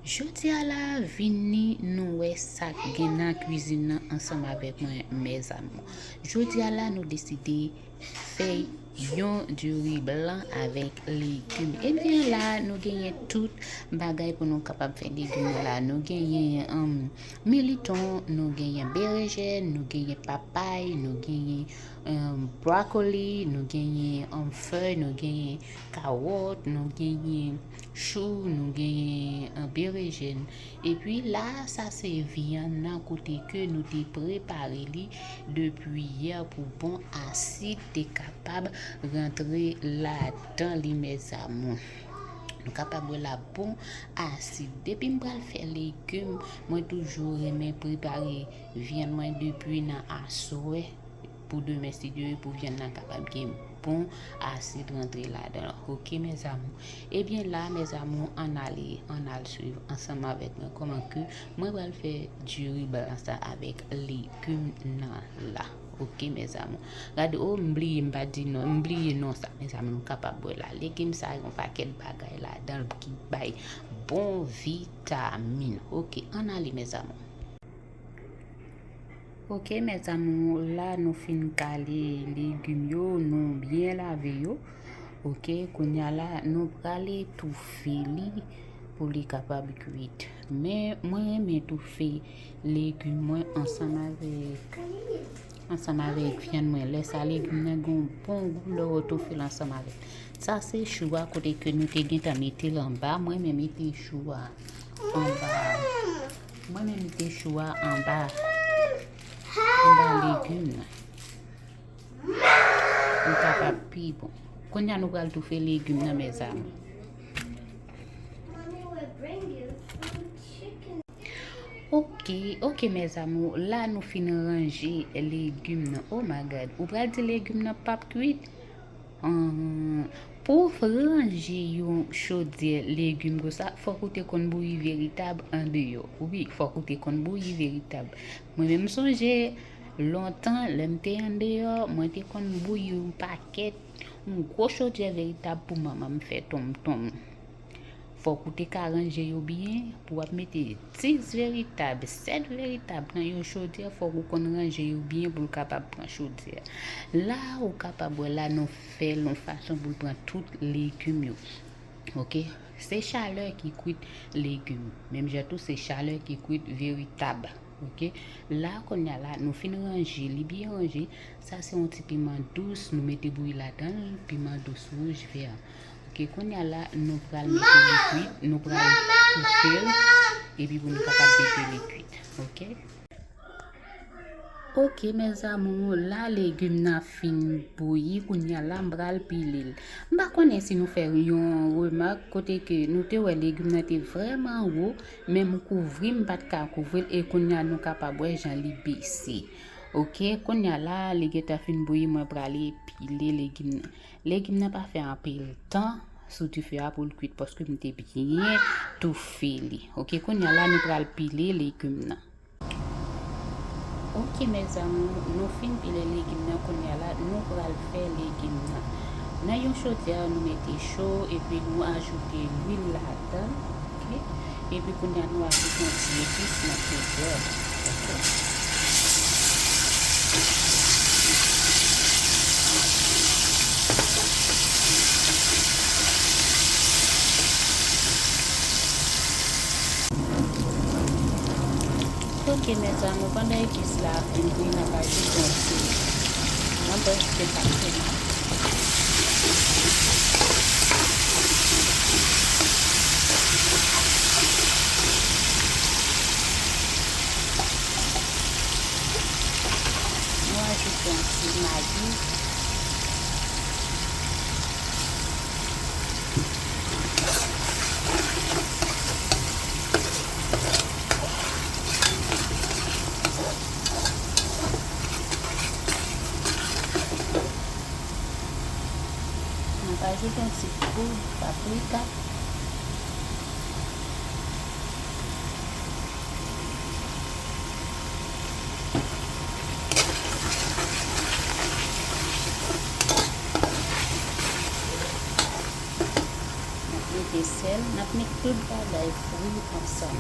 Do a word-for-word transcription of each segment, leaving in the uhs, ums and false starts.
Jodi a la, vini nou wè sa k gen nan kwizin nan ansanm avèk mwen, mes amours. Jodi a la, nou deside fè yon diri blan avèk legim. Ebyen la, nou genyen tout bagay pou nou kapab fè legim nan la. Nou genyen, um, militon, nou genyen berejèn, nou genyen papay, nou genyen, um, brokoli, nou genyen, um, fèy, nou genyen kawòt, nou genyen chou, nou genyen, uh, berejèn. Epi la, sa se vyann nan kote ke nou te prepare li depi yè pou bon asid te kapab rantre ladan li, mes amours. Nou kapab wè la bon asid. Depi m pral fè legim, mwen toujou renmen prepare vyann mwen depi nan aswè pou demen, si Dye vle, pou vyann nan kapab gen bon asid rantre ladan l. Oke, mes amours. Ebyen la, mes amours, ann ale, ann al swiv ansanm avèk mwen kòman ke mwen pral fè diri blan sa avèk legim nan la. Oke, mes amours. Gade, o, m bliye, m pa di non, m bliye non sa, mes amours, nou kapab wè la. Legim sa, yon pakèt bagay ladan l ki bay bon vitamin. Oke, ann ale, mes amours. Oke, mes amours, la nou fin kale legim yo, nou byen lave yo. Oke, kounye a la, nou pral etoufe li pou li kapab kwit. Men, mwen renmen etoufe legim mwen ansanm avèk, ansanm avèk vyann mwen. Lè sa, legim nan gen yon bon gou lè w etoufe l ansanm avèk. Sa se chou a kote ke nou te gentan mete l anba. Mwen menm mete chou a anba. Mwen menm mete chou a anba, anba legim nan. Li kapab pi bon. Kounye a nou pral toufe legim nan, mes amours. Oke, oke, mes amours, la nou fin ranje legim nan. Oh my God, ou pral di legim nan p ap kwit? Ahn, pou w ranje yon chodyè legim konsa, fòk ou te konn bouyi veritab andeyò. Wi, fòk ou te konn bouyi veritab. Mwen menm, m sonje lontan, lè m te andeyò, mwen te konn bouyi yon pakèt, yon gwo chodyè veritab pou manman m fè tonmtonm. Fòk ou te ka ranje yo byen, pou w ap mete dis veritab, sèt veritab nan yon chodyè, fòk ou konn ranje yo byen pou l kapab pran chodyè. La, ou kapab wè la, nou fè l yon fason pou l pran tout legim yo. Oke? Se chalè ki kwit legim. Menm jan tou, se chalè ki kwit veritab. Oke? La, kounye a la, nou fin ranje li byen ranje. Sa se yon ti piman dous, nou mete bouyi ladan l, piman dous wouj, vè. Oke, kounye a la, nou pral mete li kwit, nou pral toufe l, epi pou nou kapab mete li kwit. Oke? Oke, mes amours, la legim nan fin bouyi, kounye a la, m pral pile l. M pa konnen si nou fè yon remak kote ke nou te wè legim nan te vrèman wo, men m kouvri, m pa t ka kouvri l, e kounye a nou kapab wè jan li bese. Oke, kounye a la, li gentan fin bouyi, mwen prale pile legim nan. Legim nan pa fè anpil tan sou dife a pou l kwit, paske m te byen toufe li. Oke, kounye a la, nou pral pile legim nan. Oke, mes amours, nou fin pile legim nan, kounye a la, nou pral fè legim nan. Nan yon chodyè, nou mete cho, epi nou ajoute lwil ladan l. Oke? Epi kounye a nou ajoute yon ti epis nan chodyè a. Oke? Oke, mes amours, pandan epis la ap vin bouyi, n ap ajoute yon ti, yon bèl ti pate. Nou ajoute yon ti magi. Mwen pa ajoute yon ti poud paprika. Mwen mete N ap met tout bagay fri ansanm.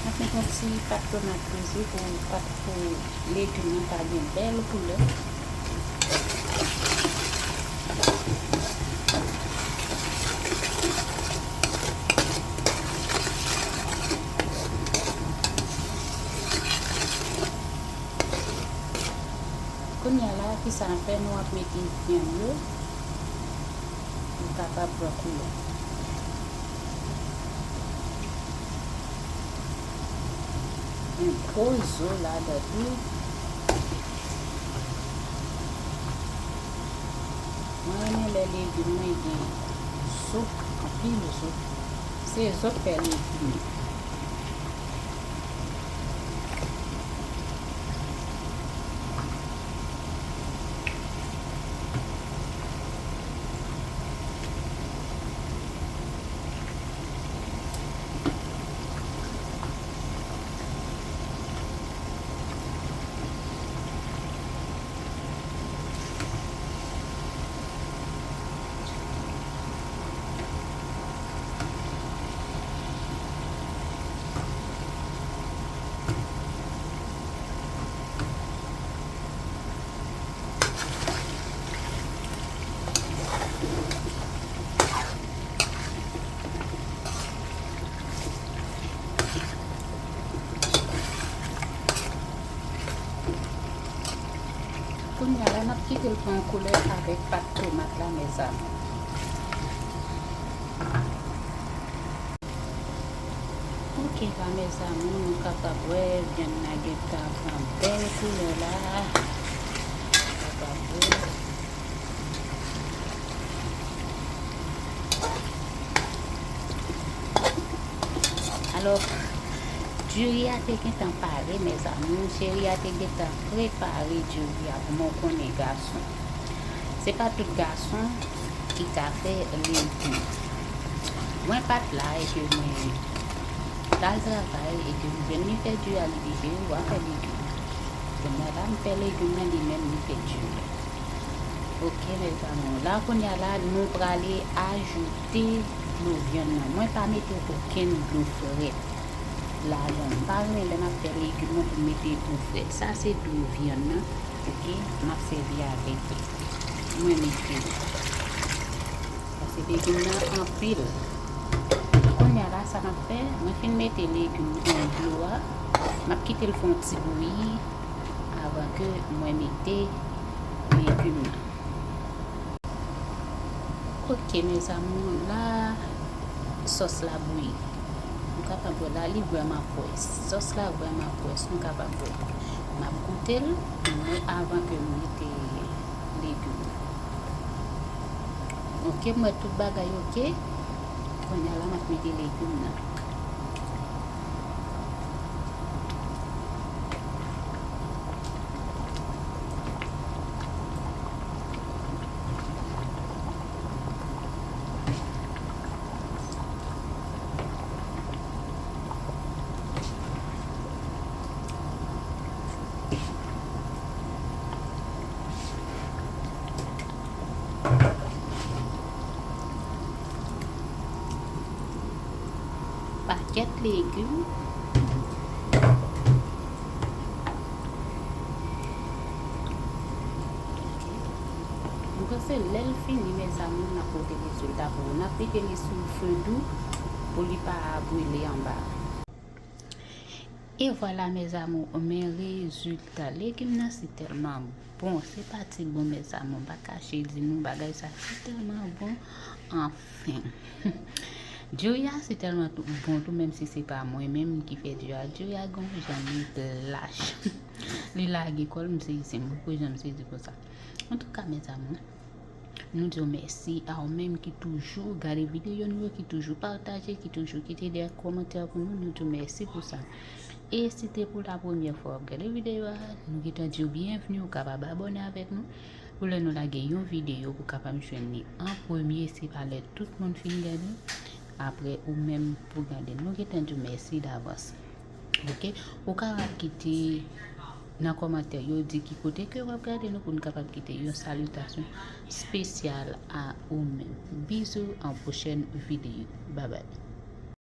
N ap met yon ti pat tomat tou pou, pou legim nan ka gen bèl koulè. Kounye a la, kisa n ap fè? Nou ap mete vyann yo pou l kapab pran koulè. Yon gwo zo ladan tou. Mwen renmen lè legim nan gen zo, anpil zo. Se zo k fè legim nan. Kounye a la, n ap kite l pran koulè avèk pat tomat la, mezanmi. Ok la, mezanmi, nou kapab wè vyann nan gentan pran bèl koulè la. Kapab wè. Alò, diri a te gentan pare, mezanmi. Cheri a te gentan prepare diri a pou mwen, ou konnen gason. Se pa tout gason ki ka fè legim. Mwen pa t la, epi mwen t al travay, epi m jwenn li fè diri a, li di, "Cheri, w a fè legim." Kounye a la, m fè legim nan, li menm, li fè diri. Ok, mezanmi. La, kounye a la, nou prale ajoute dlo vyann nan. Mwen pa mete okenn dlo frèt ladan l. M pa renmen lè m ap fè legim nan pou m mete dlo frèt. Sa se dlo vyann nan, ok, m ap sèvi avèk mwen mete l. Paske legim nan anpil. Kounye a la, sa m ap fè, mwen fin mete legim nan dlo a, m ap kite l fè yon ti bouyi avan ke mwen mete legim nan. Ok, mezanmi, la, sòs la bouyi. Nou kapab wè la, li vrèman pwès. Sòs la vrèman pwès, nou kapab wè. M ap goute l, mwen, avan ke m mete legim nan. Ok, m wè tout bagay ok. Kounye a la, m ap mete legim nan. Pakèt legim. Ok. M panse lè l fini, mezanmi, n ap pote rezilta pou ou. N ap mete li sou fe dou pou li pa brile anba. E vwala, mes amours, men rezilta legim nan si tèlman bon, se pa ti bon, mes amours, m pa kache di nou bagay sa si tèlman bon, anfen. Diri a si tèlman tou, bon tou, menm si se pa mwen menm ki fè diri a, diri a gon jan li lach. Li lage kò l, m sezi, m poko janm sezi konsa. Antouka, mes amours, nou di w mèsi a ou menm ki toujou gade videyo nou yo, ki toujou pataje, ki toujou kite de kòmantè pou nou, nou di w mèsi pou sa. E si te pou la premyè fwa w ap gade videyo a, nou gentan di w byenvni, ou kapab abòne avèk nou. Pou lè nou lage yon videyo, pou w kapab jwenn li an premye, se pa lè tout moun fin gade, apre ou menm pou gade. Nou gentan di w mèsi davans. Ok, ou ka kite nan kòmantè yo, di ki kote ke w ap gade nou pou n kapab kite yon salitasyon espesyal a ou menm. Bizou, an pwochèn videyo. Babay.